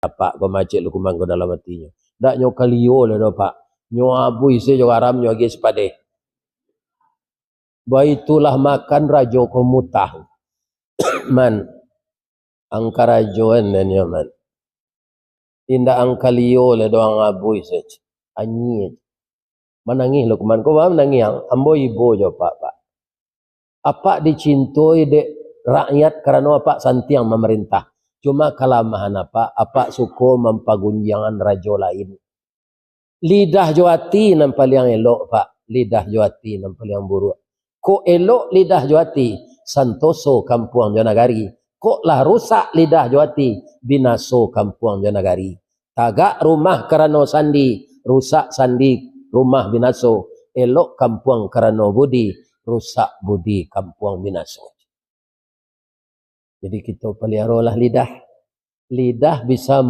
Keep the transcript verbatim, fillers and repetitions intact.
Apak ko, macek Lukman ko dalam atinyo. Ndak nyo kalio lah doh, Pak. Nyo abuih se jo garam nyo agiah sipadeh. Baitulah makan rajo ko mutah. Man, ang karajoan den yo, Man. Indak ang kalio lah doh, ang abuih se. Anyie. Manangih Lukman. Ko baa manangih ang? Ambo ibo jo Apak, Pak. Apak dicintoi dek rakyat karano Apak santiang mamarintah. Cuma kalamahan Apak, Apak suko mampagunjiangan rajo lain. Lidah jo ati nan paliang elok, Pak. Lidah jo ati nan paliang buruak. Kok elok lidah jo ati, santoso kampuang jo nagari. Kok lah rusak lidah jo ati, binaso kampuang jo nagari. Tagak rumah karano sandi, rusak sandi rumah binaso. Elok kampuang karano budi, rusak budi kampuang binaso. Jadi, kito paliarolah lidah. Lidah bisa